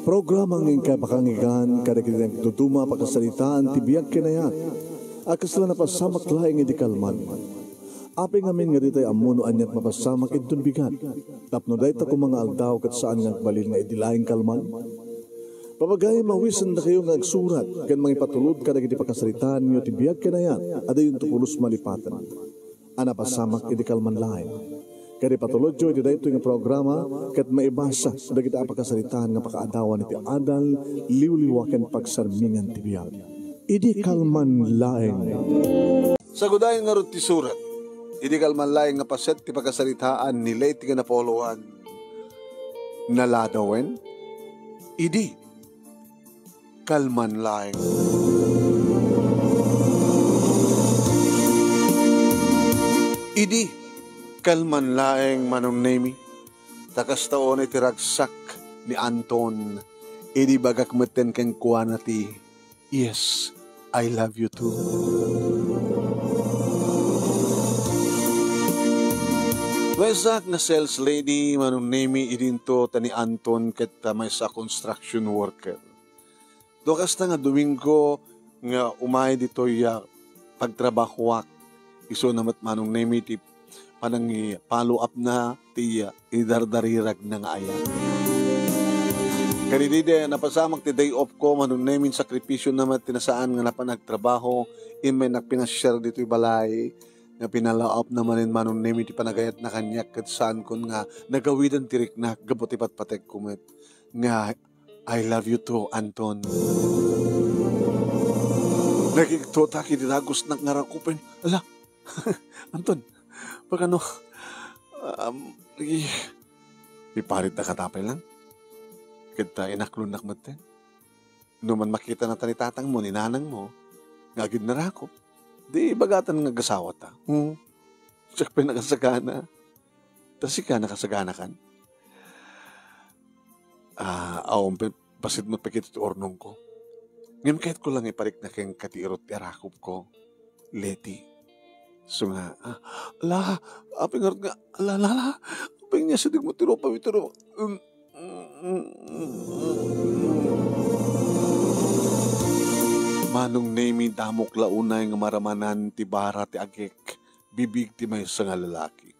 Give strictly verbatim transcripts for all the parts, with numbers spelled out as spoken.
Programa nga inkay pakangigan kadagiti nagduduma a pakasaritaan ti biag ken ayat a kasla napasamak laeng idi kalman. Apay ngamin nga ditay ammo no aniat mapasamak inton bigat, tapno dayta koma nga aldaw ket saan nga agbalin nga idi laeng kalman? Papagayam a awisendakayo nga agsurat ken mangipatulod kadagiti pakasaritaanyo ti biag ken ayat a dayonto pulos malipaten a napasamak idi kalman laeng. Ket ipatulodyo iti daytoy nga programa ket maibasa dagiti a pakasaritaan nga pakaadawan iti adal, liwliwa ken pagsarmingan ti biag. Idi kalman laeng. Sagudayen ngarud ti surat. Idi kalman laeng nga paset ti pakasaritaan ni Leti nga napuloan. Naladawen. Idi kalman laeng. Idi kalman laeng, Manong Nemi, ta kasta unay ti ragsak ni Anton, idi bagak metten kenkuana ti, "Yes, I love you too." Maysa nga sales lady, Manong Nemi, idinto ta ni Anton ket, ah, maysa construction worker. Dua kasta nga Domingo nga umay ditoy, ah, pagtrabahoak. Isuna met, Manong Nemi, ti panangi-follow up na ti, ah, idardariragna nga ayat. Kadidi, napasamak ti day off ko, Manong Nemi, sakripisyo na met ti nasaan nga napan agtrabaho, immaynak pinasiar ditoy balay, nga pinalaop na manen, Manong Nemi, ti panagayatna kaniak ket saankon nga nagawidan ti riknak gapu ti patpatekko met nga I love you too, Anton. Nagigtotak iti dagusnak nga rakupen. Ala, Anton, pakano, um, i-, iparit da katapay lang. Ket, ah, inaklonnak metten. No man makita na ta ni tatangmo, ni nanangmo, nga agid narakop, di bagatan nga agasawata. Hmm. Siak pay nakasagana. Ta sika nakasaganakan. Ah, awan pay, bassit met pay ket ti urnongko. Ngem kayatko lang iparikna kenka ti irut ti arakopko, Leti. Isu nga, ah, ala, apay ngarud nga, ala, ala, ala, apay nga asideg met ti rupam iti ru-, um, Manong Nemi, damok la unay nga maramanan ti bara ti agek, bibig ti maysa nga lalaki.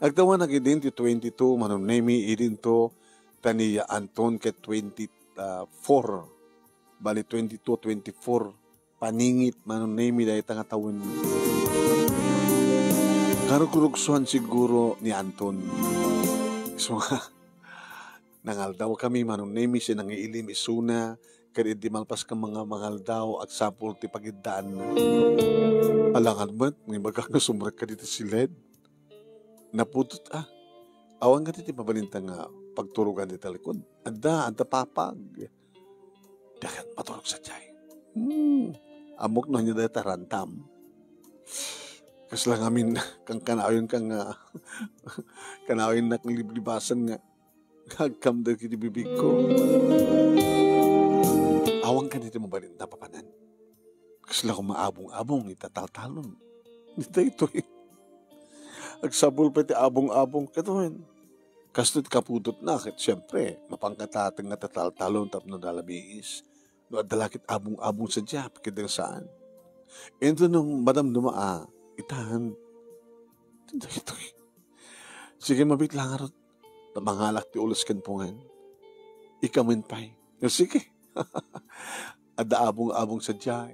Agtawanak idin ti twenty-two, Manong Nemi, idinto ta ni Anton ket twenty-four. Bali, twenty-two, twenty-four. Paningit, Manong Nemi, dayta nga tawen. Karugrugsua siguro ni Anton. Isu nga, nangaldaw-kami, Manong Nemi, sa nangiilim isuna, ket idi malpas ka mga mangaldaw, agsapul ti pagiddaanna. Alangan met, nga ibaga nga sumrek ka dita siled. Naputot, ah. Awan nga ti mabalinta nga pagturogan ti talikod. Adda, adda papag. Diak maturog sadiay. Hmm. Ammok no ania dayta rantam. Kasla ngamin, kankanayon ka nga, kanayon nak liblibasan nga, agkamda iti bibigko. Awan kadi ti mabalin ta papanan. Kasla koma abong-abong ita taltalon. Daytoy. Agsapul pay ti abong-abong, ket wen. Kastoy ti kaputotna, ket siempre, mapankatateng nga tataltalon tapno nalamiis. No adda la ket abong-abong sadiay, ket saan. Inton no madamdama a, itan. Daytoy. Sige, mabiit la ngarud. Ta mangalak ti ulos ken pungan. Ikamen pay. Nga sige. Adda abong-abong sadiay.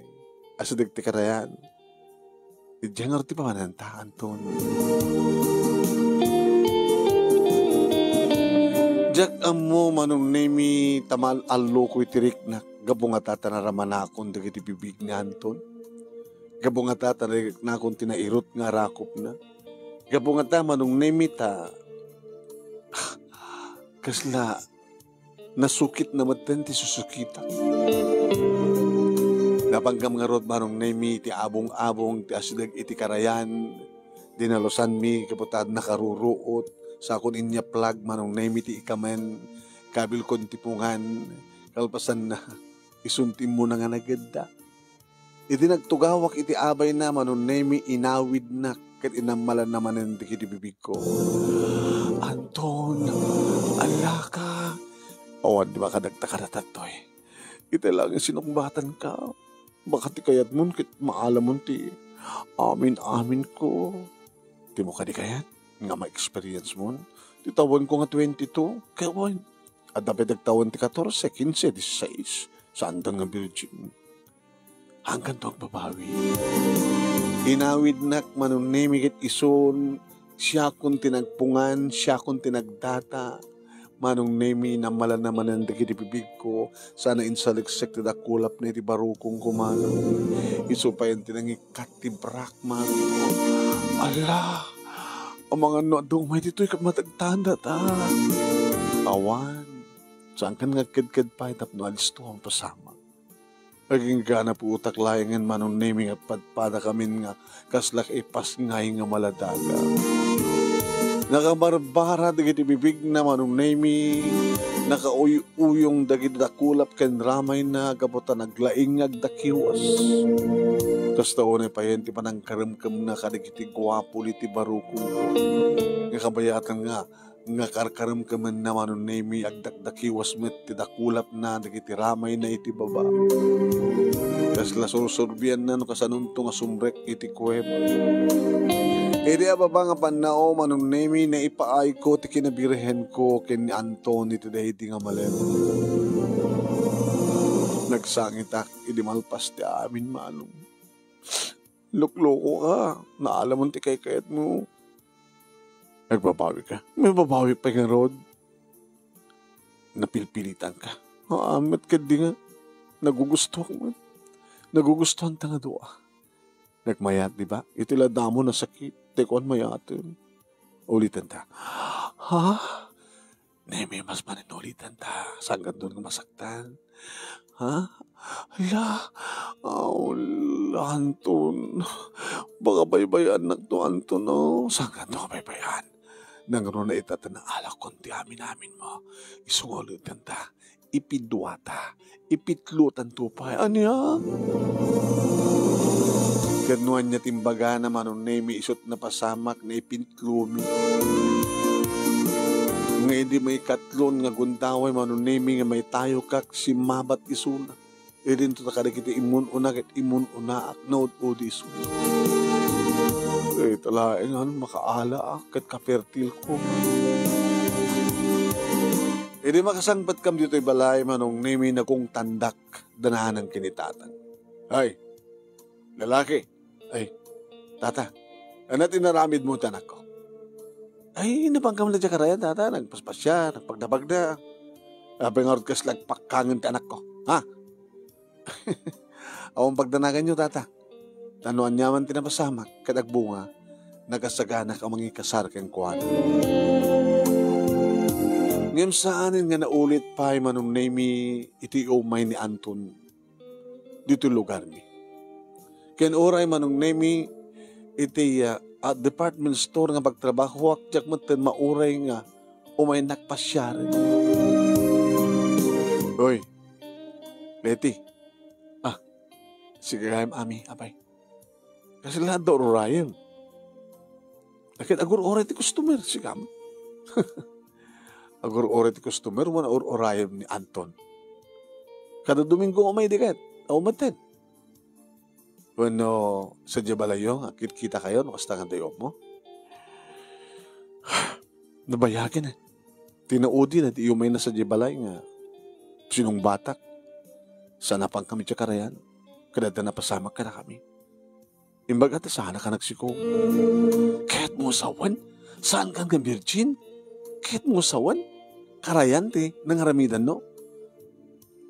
Asideg ti karayan. Idiay ngarud ti pamananta, Anton. Diak ammo, Manong Nemi, ta maal-alloko iti riknak. Gapu ngata ta naramanakon dagiti bibig ni Anton. Gapu ngata ta nariknakon ti nairut nga arakopna. Gapu ngata, Manong Nemi, ta kasla nasukit na metten ti susukitak. Napanggam ngarud, Manong Nemi, ti abong-abong ti asideg iti karayan, dinalusanmi gapu ta nakaruruot, sakon inyaplag, Manong Nemi, ti ikamen, kabilkon ti pungan, kalpasanna, isun ti immuna nga nagedda. Idi nagtugawak iti abayna, Manong Nemi, inawidnak ket inammalanna manen dagiti bibigko. Anton, allaka, Awan di makadagta kadatato. Ita laeng sinungbatanka. Baka ti kayatmon ket maalamon ti amin-aminko. Dimo kadi kayat nga ma-experience mon ti tawenko nga twenty-two? Ket wen, adda pay dagtawen ti katorse, kinse, disisais. Saandan nga virgin. Hangganto agbabawi. Inawidnak, Manong Nemi, ket isun, siakon ti nagpungan, siakon ti nagdata. Manong Nemi, namala-namanen dagiti bibigko, sana insaliksek ti dakulapna iti barukongko, Manong. Isu pay ti nangikkat ti brak, Manong. Ala! Amangan no adda umay ditoy ket matagtanda ta. Awan. Saankan nga agkedked pay tapno alisto ang pasamak. Agingga na putak laengen, Manong Nemi, nga padpadakamin nga kasla kaipasngay nga maladaga. Nakabarbara dagiti bibigna, Manong Nemi, nakauy-uyong dagiti dakulap ken ramayna gapu ta naglaing nga agdakiwas. Kasta unay payen ti panangkaremkemna kadagiti guapo iti barukongko. Nga kabayatan nga nga karkaremkemenna, Manong Nemi, agdakdakiwas met ti dakulapna dagiti ramayna iti baba. Kasla sursurbianna no kasanonto nga sumrek iti kuweba. Idi a baba nga pannao, Manong Nemi, naipaayko ti kinabirhenko ken ni Anton iti daydi nga malem. Nagsangitak idi malpas ti amin, Manong. Luklukoka, naalamon ti kaykayatmo. Nagbabawika. Mababawi pay ngarud. Napilpilitanka. Haan met ketdi nga. Nagugustuak met. Nagugustuanta nga dua. Nagmayat, di ba? Iti la damo nasakit. Ti kuan mayaten. Ulitenta. Ha? Nemi, mas maninulitenta. Sangkadton nga masaktan. Ha? Hala, aw, Anton. Baka baybay-annakto, Anton, no? Sangkadton nga baybay-an. Nangruna ita ta naalakon ti amin-aminmo. Isu nga ulitenta. Ipiduata. Ipitlotanto pay. Ania? Ket no ania ti imbagana, Manong Nemi, isut napasamak nga ipitlomi. Nga idi maikatlon nga gundaway, Manong Nemi, nga maitayokak, simmabat isuna. Idinto ta kadagiti immun-una ket immun-unaak, naud-udi isu. Ita laeng nga makaalaak ket kapertilko. Idi makasangpetkam ditoy balay, Manong Nemi, nagungtandak. Dananang ken ni Tatang. Ay, lalaki. Ay, Tata, ania ti inaramidmo ti anakko? Ay, napangkam la diay karayan, Tata. Nagpaspasiar, nagpagdapagda. Apay ngarud kasla agpakkangen ti anakko? Ha? Awan pagdanaganyo, Tata. Ta no aniaman ti napasamak ket agbunga, nakasaganak a mangikasar kenkuana. Ngem saanen nga naulit pay, Manong Nemi, iti umay ni Anton ditoy lugarmi. Ken uray, Manong Nemi, iti, ah, ah, department store nga pagtrabahoak, diak metten mauray nga umaynak pasiaren. Oy, Leti. Ah, sige gayam, Ami, apay. Kasla adda ur-urayem. Ket agur-uray ti customer, sika met. Agur-uray ti customer, wen ur-urayem ni Anton. Kada Domingo umay di ket, aw metten. Wenno, sadiay balayyo nga kitkitakayonto, kasta nga dayuwmo. Nabayagen, eh. Tinaudi na ti iyumayna sadiay balay nga sinungbatak. Sa napangkami diay karayan, ket adda napasamak kadakami. Imbag ta saanak a nagsiko. Kayatmo sawen? Saankan nga virgin? Kayatmo sawen? Karayan ti nangaramidanno.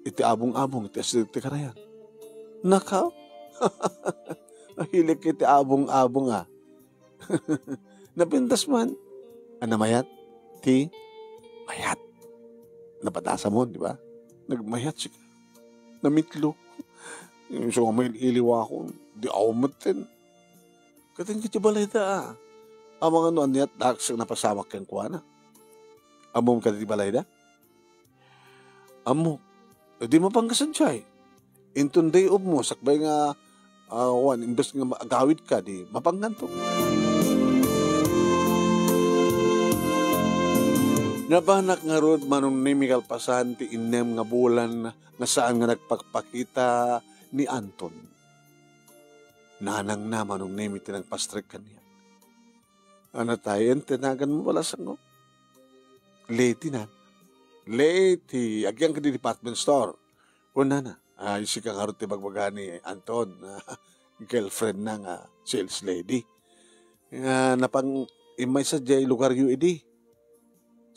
Iti abong-abong ti asideg ti karayan. Naka? Nahilik iti abong-abong, ah. Napintas man. Ania mayat? Ti mayat. Napadasamon, di ba? Nagmayat sika. Namitlo. Isu nga mail-iliwakon. Di aw metten. Katin ka ti balayda, ah. Amangan no aniat daak sa napasamak kenkuana. Ammom kadi ti balayda? Ammok. Di mapanka sadiay. Inton day off mo, sakbay nga, ah, wan, imbes nga ma-, agawid ka, di mapankanto. Napanak ngarud, Manong Nemi, kalpasan ti innem nga bulan nga saan nga nagpakpakita ni Anton. Nanangna, Manong Nemi, ti nagpastrek kaniak. Ano tayo, ti naganmo, balasangko? Lady, Nana. Lady, agyang ka di department store. O, Nana, ah, isika ngarud ti bagbaga ni Anton, girlfriend na nga sales lady. Nga napang-immay sadiay lugaryo idi.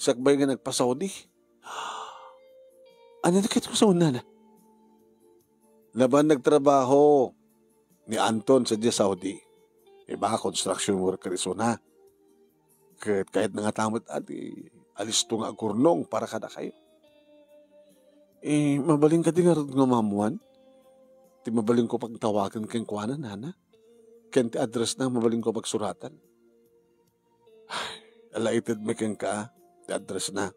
Sakbay nga nagpa-Saudi. Ania ti kayatko sawen, Nana? Napan nagtrabaho ni Anton sadiay Saudi. Iba, construction worker isuna. Ket kayatna ngata met a ti alisto nga agurnong para kadakayo. Eh, mabalin kadi ngarud nga maammoan ti mabalinko pagtawagen kenkuana, Nana? Ken ti address na mabalinko pagsuratan? Ala, itedmi kenka ti address na.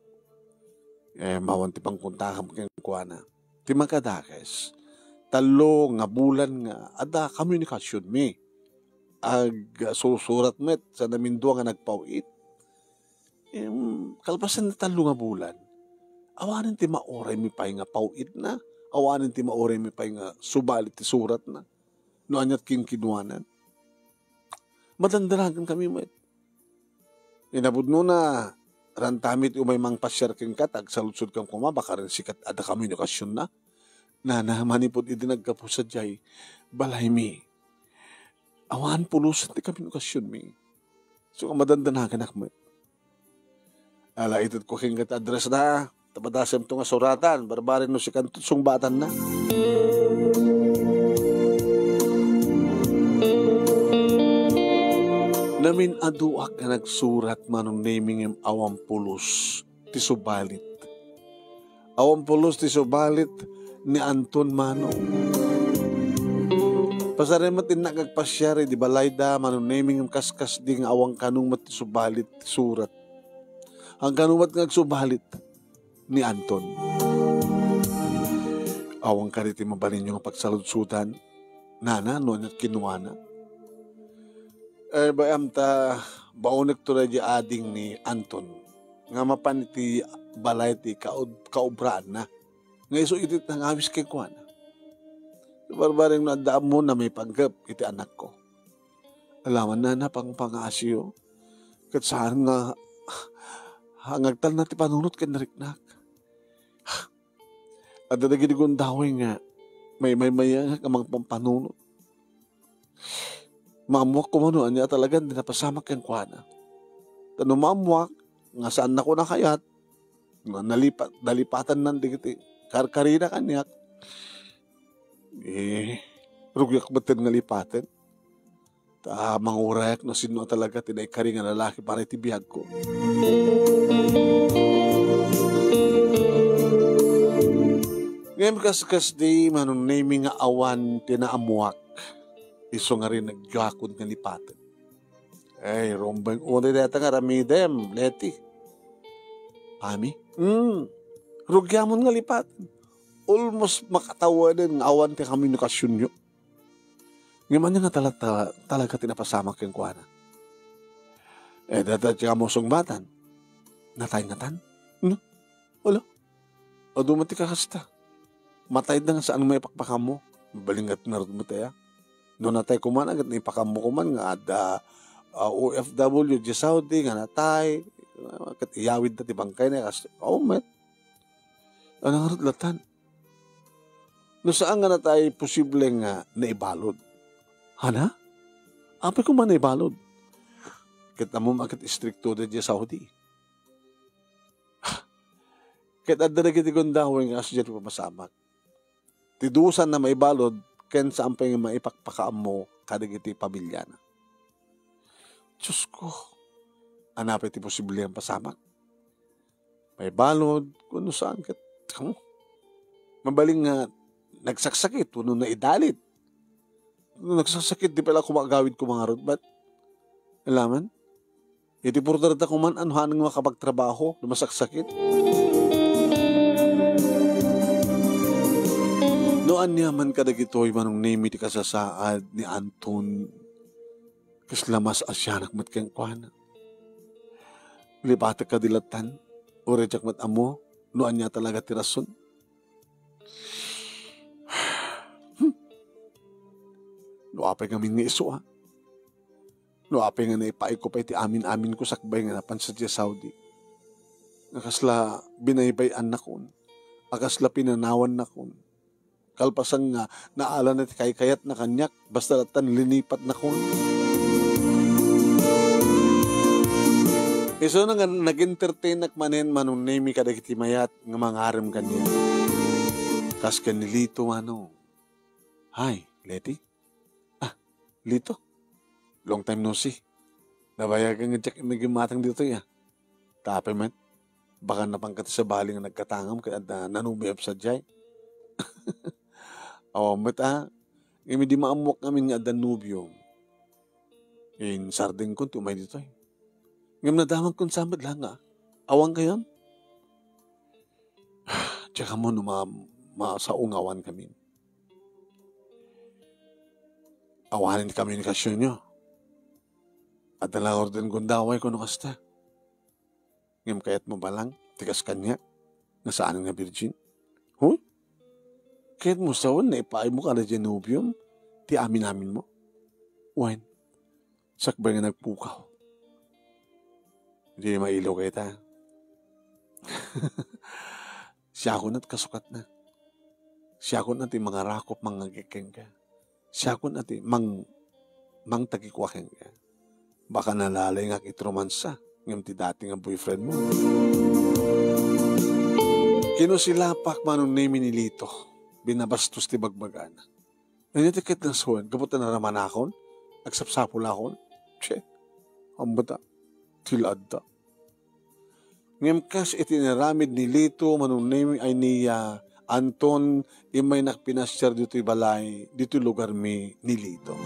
Eh, mawan ti pangkontakam kenkuana. Ti makadakes, tallo nga bulan nga adda komunikasionmi. Agsusurat met sa namindua nga nagpaw-it. Em, kalpasan na tallo nga bulan, awanen ti mauraymi pay nga paw-itna, awanen ti mauraymi pay nga subalit ti suratna, no aniat kinkinuanan. Madandanagan kami met. Inapudno na, rantami ti umay mangpasiar kenka, ta agsaludsodkan koma, baka ren sikat adda komunikasionna. Nana, manipud idi naggapu sadiay balaymi, awan pulosen ti komunikasionmi. So, madandanaganak met. Ala, itedko kenka ti address na. Tapadasemto nga suratan, barbareng no sikanto sungbatanna. Namin-aduak nga nagsurat, Manong Nemi, ngem awan pulos ti subalit. Awan pulos ti subalit ni Anton, Manong. Pasaren met innak agpasiar idi balayda, Manong Nemi, ngem kaskasdi nga awan kano met ti subalit ti surat. Awan kano met nga agsubalit ni Anton. Awan kadi ti mabalinyo nga pagsaludsodan, Nana, no aniat kinuana? Eh, bay-am ta baonekto daydi ading ni Anton nga mapan iti balay ti kaud-, kaobraanna. Nga isu iti nangawis kenkuana. Barbareng no adda ammona maipanggep iti anakko. Alaman, Nana, pangpangaasiyo. Ket saan nga, nga agtalna ti panunot ken nariknak. Adda dagiti gundaway nga maymaymayangak a mangpampanunot. Maammoak koma no ania talagan ti napasamak kenkuana. Ta no maammoak nga saannako nakayat, nga nalipat, nalipatannan dagiti karkarina kaniak, eh, rugiak metten nga lipaten. Ta mangurayak no sinno a talaga ti naikari nga lalaki para iti biagko. Ngem kaskasdi, Manong Nemi, nga awan ti naammoak, isu ngarin agyakud nga lipaten. Ay, rumbeng unay dayta nga aramidem, Leti. Mami? Hmm. Rugiamon nga lipaten. Almost makatawaden nga awan ti komunikasionyo. Ngem ania nga tala-, tala-, talaga ti napasamak kenkuana? Eh, dayta ti ammo sungbatan. Natay ngatan? No? Wala. Adu met ti kakasta. Matayda nga saan mo ipakpakammo. Mabalingat ngarud met aya. No natay koma, ket ipakam-, mo koma nga adda, ah, O F W diay Saudi nga natay, ah, ket iyawidda ti bangkayna, kas-, aw met. Ania ngarud latan? No saan nga natay, posible nga naibalud. Hana? Apay koma naibalud? Ket ammom a ket istrikto diay Saudi. Ket adda dagiti gundaway nga kasdiay ti mapasamak. Ti dusanna maibalud ken saan pay nga maipakpakaammo kadagiti pamiliana. Diosko, ania pay ti posible nga pasamak? Maibalud, wenno saan ket, hmm? Mabalin nga nagsaksakit wenno naidalit. No nagsaksakit, di pay la koma agawid koma ngarud, bat alaman? Iti porderda koma, ano hanen nga makapagtrabaho no masaksakit? No ania man kadagitoy, Manong Nemi, ti kasasaad ni Anton, kasla mas asianak met kenkuana. Lipatek kadi latan. Uray diak met ammo no ania talaga ti rason. Hmm. No apay ngamin nga isu, a. No apay nga naipaayko pay ti amin-aminko sakbay nga napan sadiay Saudi. A kasla binaybay-annakon. A kasla pinanawannakon. Kalpasan nga, naala na ti kaykayatna kaniak, basta latta linipatnakon. Isuna nga nag-entertainnak manen Manong Nemi kadagiti mayat nga mangarem kaniak. Kas ken ni Lito, Manong. Hi, Leti. Ah, Lito. Long time no see. Nabayagan nga diak immay gimmatang ditoy, a. Ta apay met, baka napan ka ti sabali nga nagkatangam ket adda nanubiom sadiay. Awan met, a. Ngem idi maammuak ngamin nga adda nubiom, insardengkon ti umay ditoy. Ngem nadamagkon sa met la nga, awan kayon? Diak ammo no ma-, masao nga awan kami. Awanen ti komunikasionyo. Adda la orden gundaway kuno kasta. Ngem kayatmo balang ti kas kaniak nga saanen nga virgin? Huh? Kayatmo sawen naipaaymo kada diay nubiom ti amin-aminmo? Wen, sakbay nga nagpukaw. Di mailo kayta. Siakon a ti kasukatna. Siakon a ti mangarakop mangngegek kenka. Siakon a ti mang-, mangtagikua kenka. Baka nalalay nga ket romansa, ngem ti dati nga boyfriend mo. Kinusilapak Manong Nemi ni Lito. Binabastos ti bagbagana. Ania ti ket nasawen? Gapu ta naramanakon? Agsapsapulakon? Tse, ammota. Ti la adda. Ngem kas iti inaramid ni Lito, Manong Nemi, ay ni, ah, Anton, immaynak pinasiar ditoy balay, ditoy lugarmi ni Lito.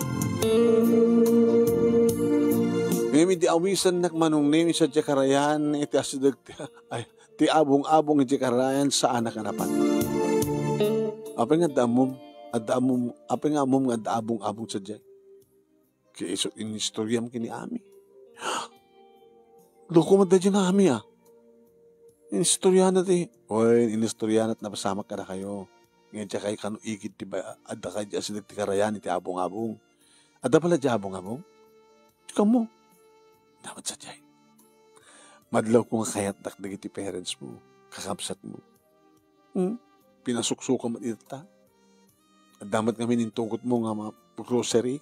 Ngem idi awisannak Manong Nemi sadiay karayan, iti asideg ti, ay, ti abong-abong iti karayan, saanak a napan. Apay nga adda ammom, adda ammom, apay nga ammom nga adda abong-abong sadiay? Ket isu inistoriam ken ni Ami. Loko met daydiay ni Ami, a. Inistoriana ti, wen, inistoriana ti napasamak kadakayo. Ngem diakay kano igid ti ba-, adda kay diay asideg ti karayan iti abong-abong. Adda pala diay abong-abong? Kammo. Dapat sadiay. Madlawko nga kayatdak dagiti parents mo, kakabsat mo. Hmm? Pinasuksukam met ita. Adda met ngamin intugot mo nga ma-, grocery.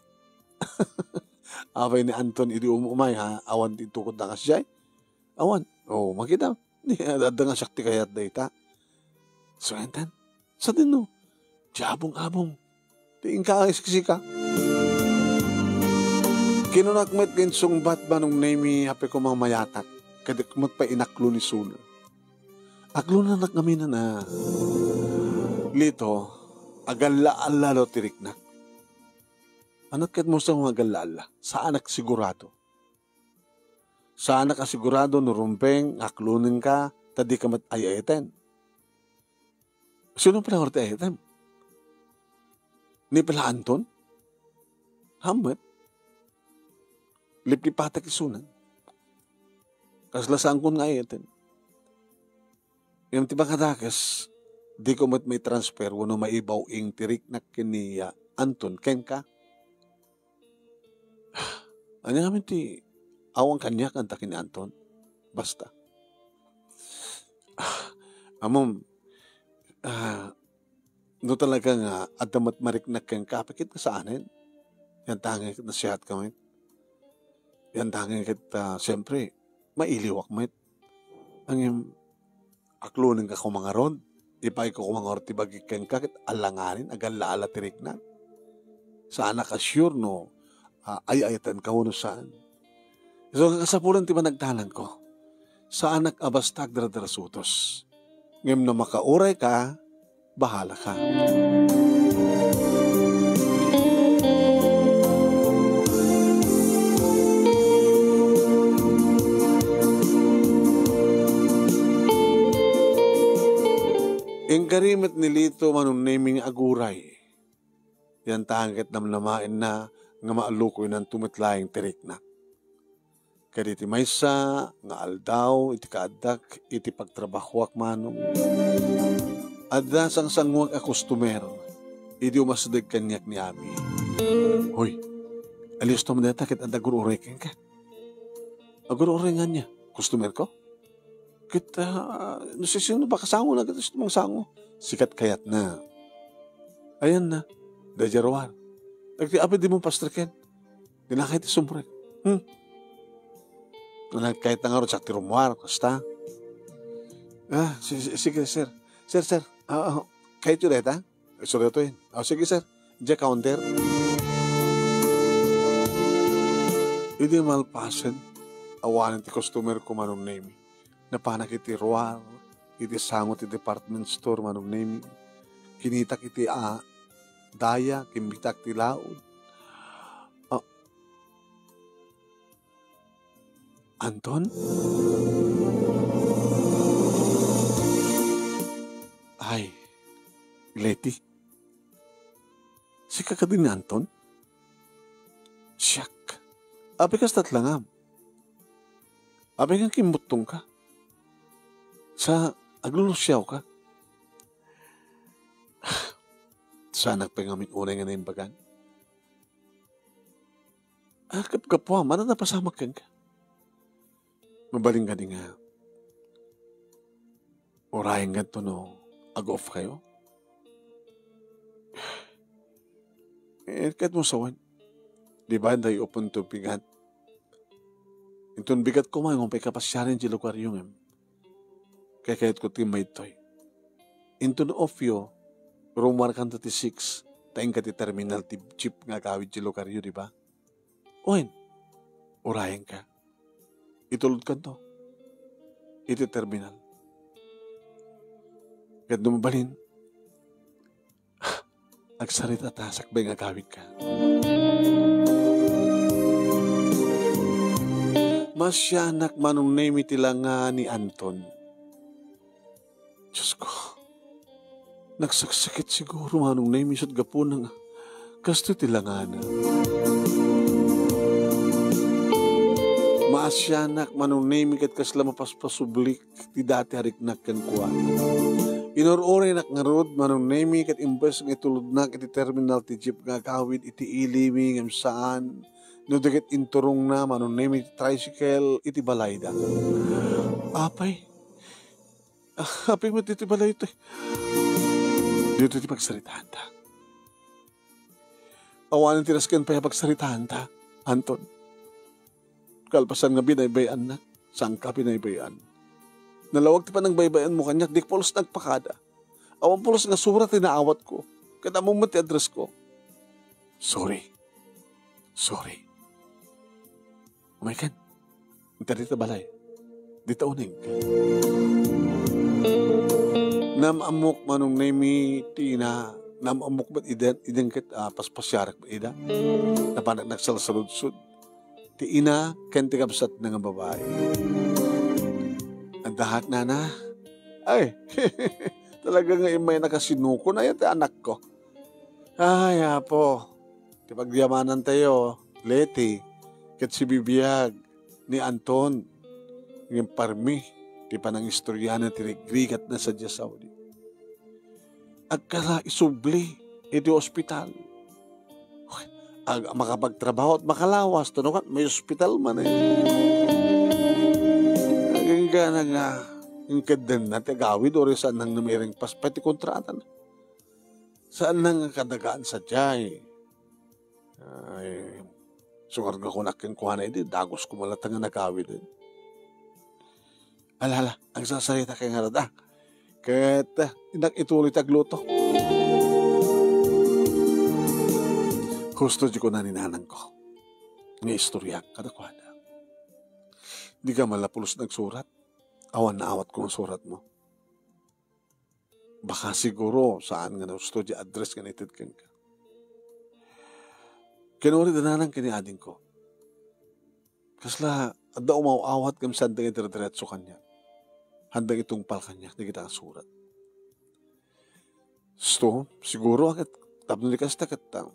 Apay ni Anton idi um-, umay, ha? Awan ti intugot na kasdiay? Awan. Oh, makita. Ni, adda nga siak ti kayat dayta. So, enten, sadino? Ti abong-abong. Ti inka ang isikisika. Kinunak met nga insungbat Manong Nemi, apay ko mamayatak. Kadik met pay inaklo ni Suna. Aklonanak ngamin a, Lito, agalla-alla ti riknak. Ania ket mo sa nga agalla-alla? Saanak sigurado. Saanak a sigurado no rumbeng, aklonenka, ta dika met ay-ayaten. Sino pala nga ti ay-ayatem? Ni pala Anton? Hammet? Liplipatak isunan. Kasla saankon nga ay-ayaten. Ngem ti pakadakes, diko met maitransfer wenno maibaw-ing ti riknak ken ni, ah, Anton kenka. Ania ngamin ti awan kaniak ken ni Anton? Basta. Ammom, ah, no talaga nga adda met mariknak kenka, apay ket nga saanen? Yantangay ket nasiatka met. Yantangay ket, ah, siyempre, mailiwak met. Ngem, aklonenka koma ngarud, ipaayko koma ngarud ti bagik kenka ket alanganin, agalla-alla ti riknak. Saanak a sure no, ah, ay-ayatenka wenno saan. Isu nga kasapulan ti panagtalangko. Saanak a basta agdardarasutos. Ngem no makaurayka, bahalaka. Inkari met ni Lito Manong Nemi nga aguray. Yantangay ket namnamaenna nga maalukoynanto met laeng ti riknak. Ket iti maysa nga aldaw iti kaaddak iti pagtrabahoak, Manong, adda sangsanguak a customer idi umasdek kaniak ni Abi. Hoy, alisto man dayta ket adda agur-uray kenka. Agur-uray nga ania? Customerko? Ket, ah, no sisino ba kasangona ket isu ti mangsango? Sikat kayatna. Ayanna, daydiay ruar. Dagiti abi dimo pastreken. Dinakay ti sumrek. Hmm. Nagkayat na ngarud siak ti rummuar, kasta. Ah, si-, si-, sige, sir. Sir, sir. Ah, ah, kayatyo dayta? Isu daytoy. Ah, sige, sir. Diay counter. Idi malpasen, awanen ti customer ko, Manong Nemi. Napanak iti ruar, iti sango ti department store, Manong Nemi. Kinitak iti, ah, daya, kimbitak ti laud. Ah, Anton? Ay, Leti. Sika kadi ni Anton? Siak. Apay kasta ti langam? Apay nga kimmuttongka? Sa aglulusiawka? Saanak pay ngamin unay nga naimbagan. Ah, gapgapuam, adda napasamak kenka. Mabalin kadi nga urayenka no ag-off kayo? Eh, ket mo sawen, di ba, day open to bigat? Inton bigat koma, nga pay kapasiaren ti lugaryo ngem. Kay kayatko ti maytoy. Inton off yo, rummuarkanto ti six, ta inka ti terminal ti jeep nga agawid ti lugaryo, di ba? Wen, urayenka. Itulodkanto iti terminal. Ket no mabalin, agsaritatak bain nga agawidka. Masianak, Manong Nemi, ti langa ni Anton. Diosko, nagsaksakit siguro, Manong Nemi, isut' gapuna nga kastoy ti langana. Maasianak, Manong Nemi, ket kasla mapaspasublik ti dati a riknak kenkuana. Inur-uraynak ngarud, Manong Nemi, ket imbes nga itulodnak iti terminal ti jeep nga agawid iti ili mi ngem saan, no di ket inturongna, Manong Nemi, ti tricycle iti balayda. Apay, Ah, apay met ditoy balayta? Ditoy ti pagsaritanta. Awanen ti nasken pay a pagsaritanta, Anton. Kalpasan nga binaybay-annak, saanka binaybay-an. Nalawag ti panangbaybay-anmo kaniak, di pulos nagpakada. Awan pulos nga surat ti naawatko. Ket ammom met ti addressko. Sorry. Sorry. Umaykan. Inter dita balay. Dita uneg. Naam-ammok, Manong Nemi, ti ina. Naam-ammok met ida, idin ket, ah, paspasiarak met ida. Napanak nagsalsaludsod ti ina ken ti kabsatna nga babai. Addaak, nana. Ay, talaga nga immay nakasinukon. Ayan ti anakko. Ay, Apo, ti pagyamanantayo, Leti, ket sibibiag ni Anton, ngem parmi ti panangistoriana ti rigrigatna sadiay Saudi. Agkara isubli iti ospital. Ag-, makapagtrabaho at makalawas, ta no ket may ospital man, eh. Agingga na nga, inkeddenna ti agawid, uray saan nang namiring paspas ti kontratana. Saan nang kadagaan sadiay. Ay, sugar nga kunak kenkuana idi, dagus ko malata nga nagawid, eh. Ala, ala, agsasarita kay ngarud, ah. Ket, ah, innak ituloy ti agluto. Husto di kuna ni nanangko nga istoriak kadakuada. Di ka man la pulos nagsurat. Awan naawat ko nga surat mo. Baka siguro saan nga nahusto di address nga naited kenka. Kinuri dananang ken ni adingko. Kasla adda umaw-awat ngem saan da nga idiretso kaniak. Haanda nga itungpal kaniak dagita a surat. Sto, siguro ket tapno di kasta ket, ah,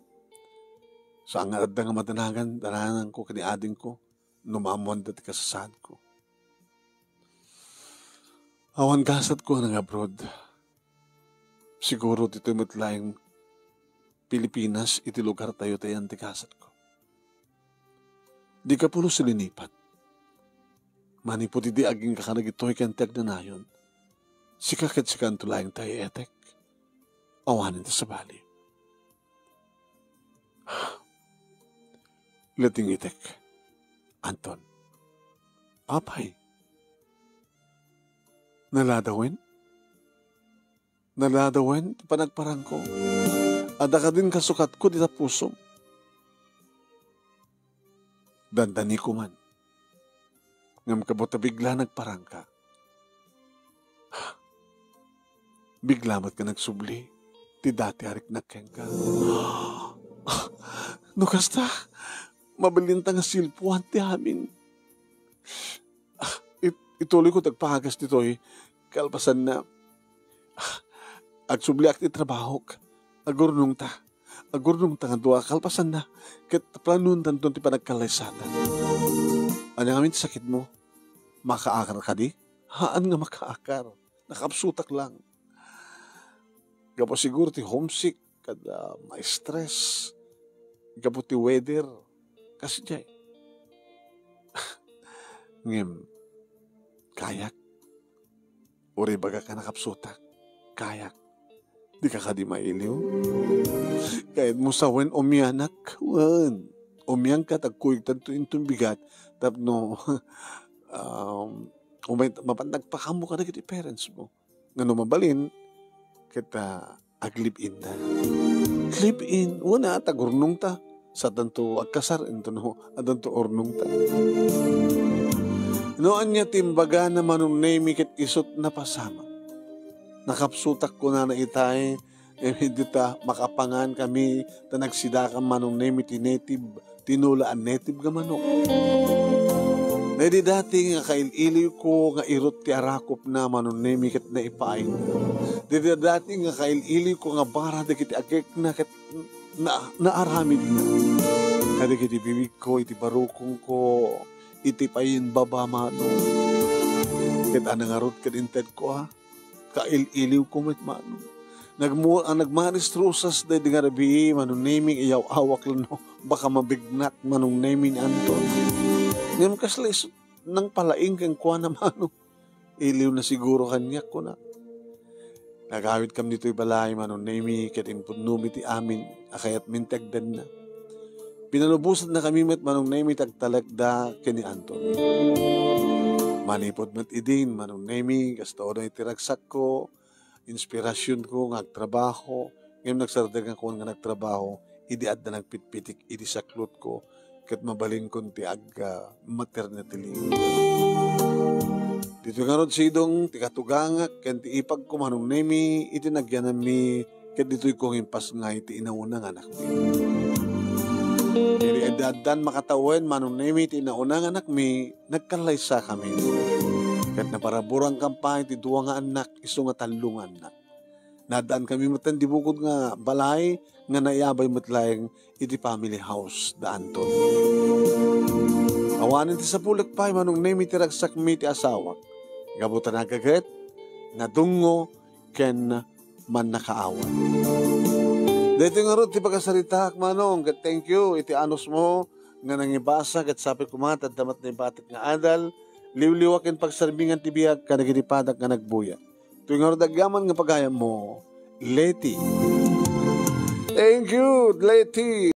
saan nga adda nga madanagan, dananangko ken ni adingko. no maammoanda ti kasasaadko. Awan gasatko a nang-abroad. Siguro ditoy met laeng Pilipinas iti lugartayo ti ayan ti gasatko. Di kapulo silinipat. Manipud idi agingga kadagitoy ken ti agnanayon, sika ket sikanto laeng ti ay-etek. Awanen ti sabali. Lating-itek, Anton. Apay? Naladawen? Naladawen ti panagparangko. Adda kadin kasukatko dita pusom. Dandani ko man. Ngem kabutta bigla nagparangka. Bigla met nga nagsubli ti dati a riknak kenka. No kasta, mabalinta nga silpuan ti amin. It-, ituloy ko ti agpagas ditoy. Kalpasanna, agsubliak ti trabahok. Agurnongta. Agurnongta nga dua. Kalpasanna, ket planoentanton ti panagkallaysatan. Ania ngamin ti sakitmo? Makaakar kadi? Haan nga makaakar. Nakapsutak lang. Gapu siguro ti homesick, kada ma-stress. Gapu ti weather. Kasi jay. Ngem, kayak. Uray ibagak a nakapsutak. Kayak. Dika kadi mailiw? Kayatmo sa wen umianak? Wen. Umianka, tagkuyogtanto inton bigat. Tapno, um, umay-, mapan nagpakammo kadagiti parents mo. Nga no mabalin, ket, ah, ag-live-in ta. Live-in, wen a, tagurnongta. Satanto agkasar, intono, addanto urnongta. No ania ti imbagana Manong Nemi ket isut napasamak. Nakapsutak kunana itay, eh, dita makapangan kami, ta nagsidaka Manong Nemi ti native, tinula a native nga manok. Daydi dati nga kail-iliw ko nga irut ti arakopna Manong Nemi ket naipaayna. Daydi dati nga kail-iliw ko nga bara dagiti agekna ket na-, naaramidna. Kadagiti bibigko iti barukongko, iti payen baba, Manong. Ket a nangarud ket intedko, a, kail-iliwko met, Manong. Nagmu-, a, nagmanis-rusas daydi nga rabii, Manong Nemi, iyaw-awak la no baka mabignat, Manong Nemi, ni Anton. Ngem kasla isu nangpalaing kenkuana, Manong. Iliwna siguro kaniak, kuna. Nagawidkami ditoy balay, Manong Nemi, ket impudnomi ti amin a kayatmin ti agdanna. Pinalubosannakami met, Manong Nemi, ti agtalekda ken ni Anton. Manipud met idin, Manong Nemi, kasta unay ti ragsakko, inspirasionko nga agtrabaho, ngem nagsardengak nga nagtrabaho idi adda nagpitpitik idi saklotko ket mabalinkon ti ag-, ah, maternity leave. Ditoy ngarud sidong ti katugangak ken ti ipagko, Manong Nemi, iti nagyananmi ket ditoyko nga impasngay ti inauna nga anakmi. Idi adda-addan makatawen, Manong Nemi, ti inauna nga anakmi, nagkallaysakami. Ket nabaraburangkan pay ti dua nga annak isu nga tallo nga annak. Naaddankami metten di bukod nga balay nga naiyabay met laeng iti family house da Anton. Awanen ti sapulek pay, Manong Nemi, ti ragsakmi ti asawak. Gapu ta nagaget, nadungngo, ken mannakaawat. Daytoy ngarud ti pakasaritaak, Manong, ket thank you iti anusmo nga nangibasa ket sapay koma ta adda met naibatik nga adal, liwliwa ken pagsarbingan ti biag kadagiti padak nga nagbuya. Toy ngarud agyaman nga pagayammo, Leti. Thank you, Leti.